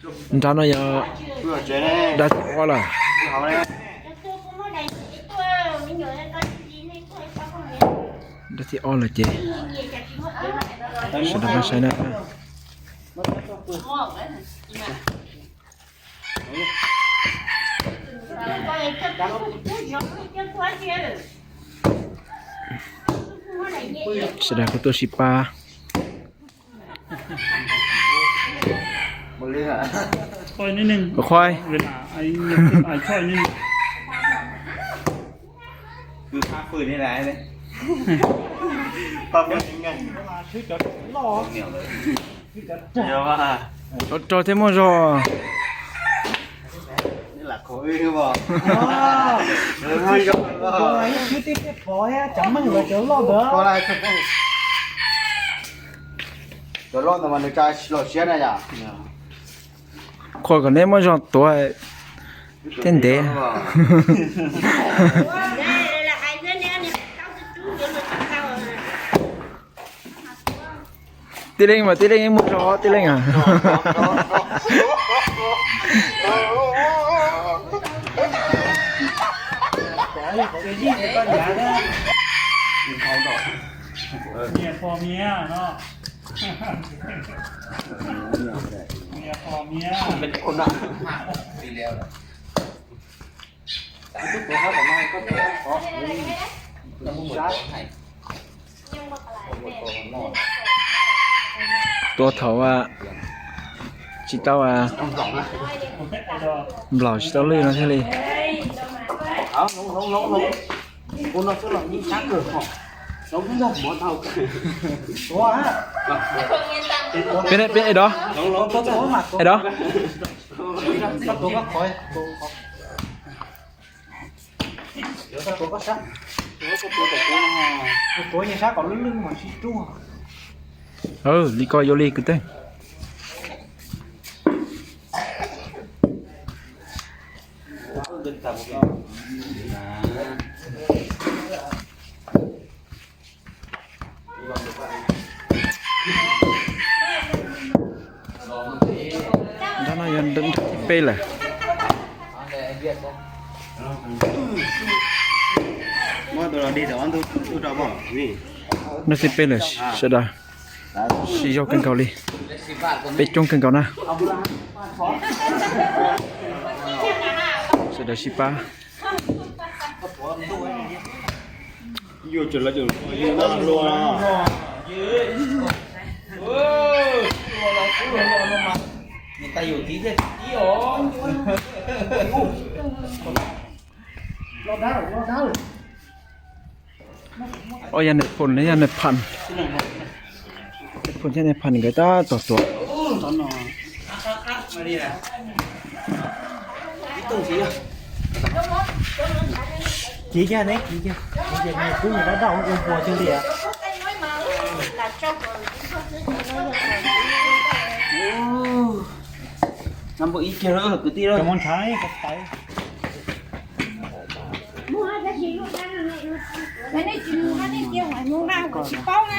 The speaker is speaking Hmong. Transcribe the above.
Nrab no yog nrab thib ob lawm. Nrab thib ob lawm ces sawv daws pab saib na. Sawv daws kuj tuaj sib pab. Qhov rau thiab muaj zog. Qhuas kom neb muaj zog tuav thiab ntev. Tib leeg mas tib leeg muaj zog tib leeg a. Tuav thaum tsis tau, nplaum tsis tau lwj no thiaj li. Peb, peb, es dov, es dov. Li ko yuav li kwv tij. Nrab no yog nrab thib peb lawm. Nrab thib peb lawm sawv daws. Siv zog kawg nkaus li. Peb coob kawg nkaus na. Sawv daws sib pab. Ua yog nais phoo los yog nais phas? Nais phoo thiab nais phas nkawd tab tom tuav. Kiv kiag ne, kiv kiag, kiv kiag, nws kub nws dab dab ua npua kiag li. Mus nrhav. Nej tsis mus, nej cia mus mus na, kuv tsis paub na.